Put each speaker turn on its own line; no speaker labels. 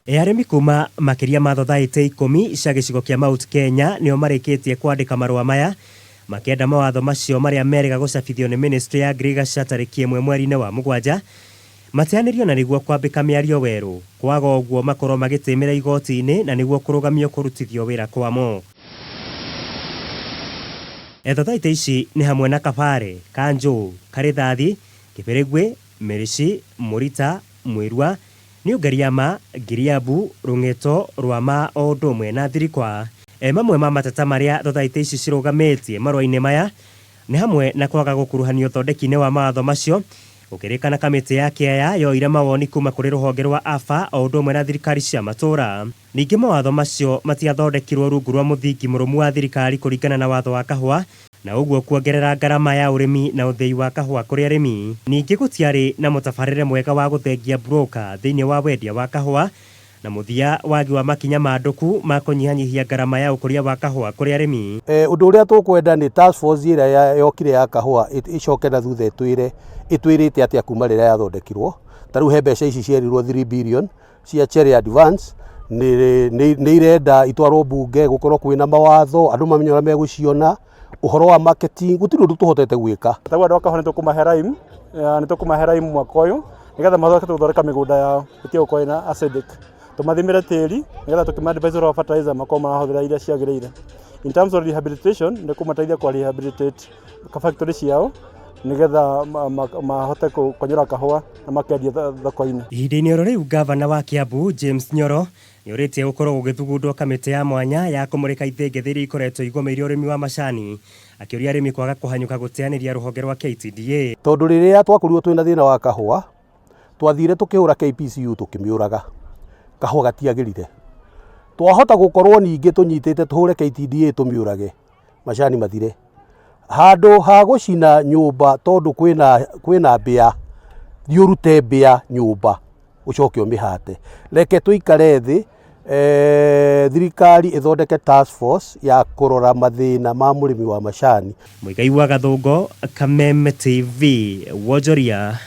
Arĩmi kuma makĩria ma thothaitĩ ikũmi cia gĩcigo kĩa Mount Kenya nĩo marĩkĩtie kwandĩka marũa maya makĩenda mawatho macio marĩa merĩga gũcabithio nĩ ministry ya ngirigaca tarĩki ĩmwe mweri-inĩ wa mũgwanja mateanĩrio na nĩguo kwambĩka mĩario werũ, kwaga ũguo makorwo magĩtĩmĩra igoti-inĩ na nĩguo kũrũgamio kũrutithio wĩra kwamo. Thothaitĩ ici nĩ hamwe na Kabare, Kanjũũ, Karĩthathi, Kĩbĩrĩgwĩ, Mĩrĩci, Mũrita, Mwĩrua, New Ngariama, Ngiriambu, Rũng'eto, Rwama o ũndũ ũmwe na Thirikwa. Mamwe ma mateta marĩa thothaitĩ ici cirũgamĩtie marũa-inĩ maya nĩ hamwe na kwaga gũkuruhanio ũthondeki-inĩ wa mawatho macio, gũkĩrĩkana kamĩtĩ ya kĩaya yoire mawoni kuma kũrĩ rũhonge rwa AFA o ũndũ ũmwe na thirikari cia matũũra. Ningĩ mawatho macio matiathondekirwo rungu rwa mũthingi mũrũmu wa thirikari kũringana na watho wa kahũa na ũguo kuongerera ngarama ya ũrĩmi na ũthĩi wa kahũa kũrĩ arĩmi. Ningĩ gũtiarĩ na mũtabarĩre mwega wa gũthengia broker thĩinĩ wa wendia wa kahũa na mũthia wagi wa makinya mandũku ma kũnyihanyihia ngarama ya ũkũria wa kahũa kũrĩ arĩmi.
Ũndũ ũrĩa tũkwenda nĩ task force ĩrĩa yokire ya kahũa ĩcoke na thutha ĩtwĩre ĩtwĩrĩte atĩa kuma rĩrĩa yathondekirwo. Ta rĩu he mbeca ici cierirwo 3 billion cia cherry advance nĩ irenda itwarwo mbunge gũkorwo kwĩna mawatho andũ mamenye ũrĩa megũciona ũhoro wa marketing gũtirĩ ũndũ tũhotete gwĩka.
Ta rĩu andũ a kahũa nĩ tũkũmahe lime, nĩ tũkũmahe lime mwaka ũyũ nĩgetha mahote gũthondeka mĩgũnda yao ĩtige gũkorwo ĩna acidic. Tũmathimĩre tĩri nĩgetha tũkĩma advise ũhoro wa fertilizer makorwo marahũthĩra iria ciagĩrĩire. In terms of rehabilitation nĩ kũmateithia kũ rehabilitate factory ciao nĩgetha mahote kũnyũra kahũa na makendia thoko-inĩ.
Ihinda-inĩ oro rĩu ngavana wa Kiambu James Nyoro nĩorĩtie gũkorwo gũgĩthugundwo kamĩtĩ ya mwanya ya kũmũrĩka ithĩngĩthĩ iria ikoretwo igũmĩire ũrĩmi wa macani, akĩũria arĩmi kwaga kũhanyũka gũteanĩria rũhonge rwa KTDA.
Tondũ rĩrĩa twakorirwo twĩna thĩna wa kahũa, twathire tũkĩhũra KPCU tũkĩmĩũraga, kahũa gatiagĩrire. Twahota gũkorwo ningĩ tũnyitĩte tũhũre KTDA tũmĩũrage, macani mathire. Handũ ha gũcina nyũmba tondũ kwĩna kwĩna mbĩa, thiĩ ũrute mbĩa nyũmba ũcoke ũmĩhate. Reke tũikare thĩ, thirikari ĩthondeke task force ya kũrora mathĩna ma mũrĩmi wa macani.
Muigai wa Gathũngo, Kameme TV, Wonjoria.